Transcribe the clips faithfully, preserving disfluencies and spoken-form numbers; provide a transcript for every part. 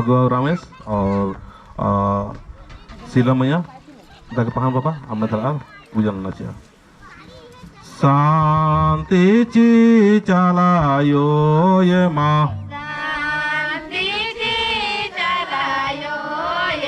अगुवा रमेश और, आ, शीला मइया, दग पहान बाबा, अम्म धरआ पूजा नना चिआ। शांति चिआ चाला आयो एमा। शांति चिआ चाला आयो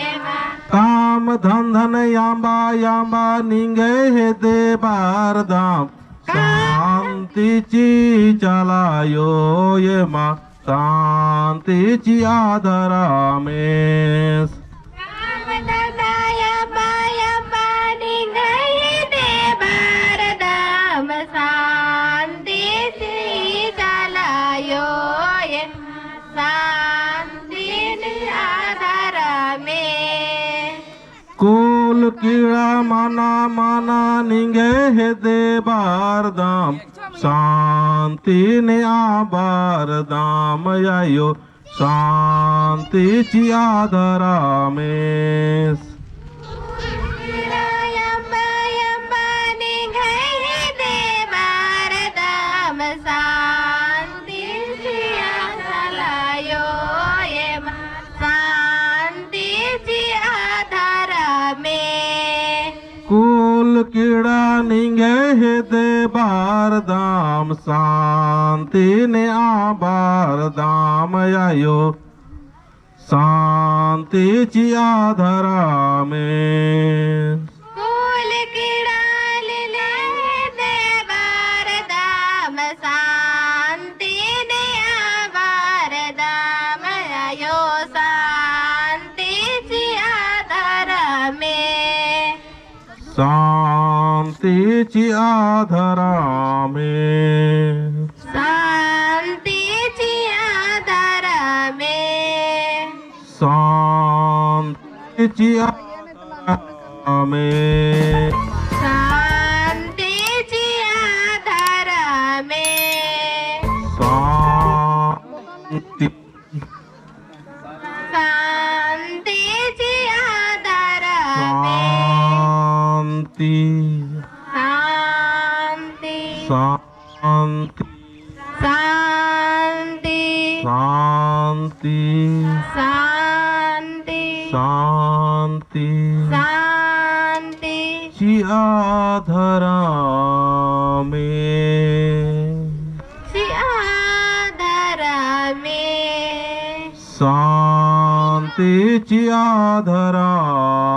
एमा। काम धंधन अम्बा अम्बा निंग्है हेद्दे बरदम। शांति चिआ चाला आयो एमा। शांति चिआ धरमेस। काम धंधा अम्बा अम्बा निंग्है हेद्दे बरदम। शांति चिआ चाला आयो एमा। शांति चिआ धरमेस। कुल कीड़ा मना मना निंग्है हेद्दे बरदम। शांति नेआ बरदम आयो। शांति चिआ धरमेस। कीड़ा अम्बा अम्बा निंग्है हेद्दे बरदम। शांति चिआ चाला आयो एमा। शांति चिआ धरमेस। कुल कीड़ा निंग्है हेद्दे बरदम। शांति नेआ बरदम आयो। शांति चिआ धरमेस। कुल कीड़ा निंग्है हेद्दे बरदम। शांति नेआ बरदम आयो। शांति चिआ धरमेस। शांति चिआ धरमेस। शांति चिआ धरमेस। शांति चिआ धरमेस। शांति चिआ धरमेस। शांति शांति चिआ धरमेस। शांति। शांति। शांति। शांति। शांति। शांति। शांति। शांति। चिआ धरमेस। चिआ धरमेस। शांति चिआ धरमेस।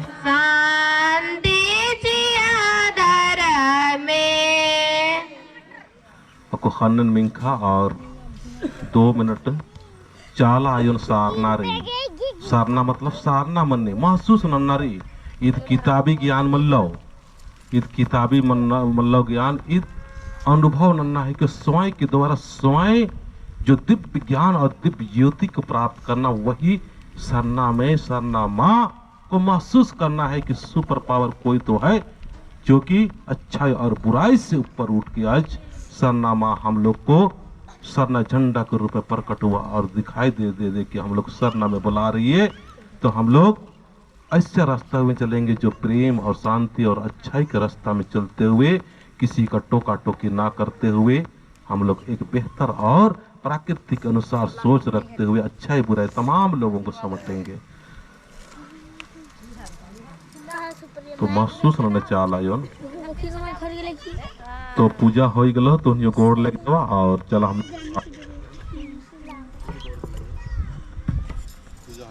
शांति चिआ धरमेस। अक्कु ख़न्नन मिंख़ा और दो मिनट चाला आयोन सारना रई। सारना मतलब सारना मन्ने, महसूस नन्ना रई। ईद किताबी ज्ञान मल्लो। ईद किताबी मन्ना, मल्लो ज्ञान, ईद अनुभव नन्ना है कि स्वयं के द्वारा स्वयं जो दिव्य ज्ञान और दिव्य ज्योति को प्राप्त करना, वही सरना में, सरना माँ को महसूस करना है कि super power कोई तो है, जो कि अच्छाई और बुराई से ऊपर उठ के आज सरना माँ हम लोग को सरना झंडा के रूप में प्रकट हुआ और दिखाई दे, दे, दे कि हम लोग सरना में बुला रही है। तो हम लोग ऐसे रास्ता में चलेंगे जो प्रेम और शांति और अच्छाई के रास्ता में चलते हुए किसी का टोका टोकी ना करते हुए हम लोग एक बेहतर और प्राकृतिक अनुसार सोच रखते हुए अच्छाई बुराई तमाम लोगों को समझेंगे। तो महसूस नन्ना चाला आयोन। तो पूजा होई गलो, तो उन्हीं गोड़ लग गवा और चला हम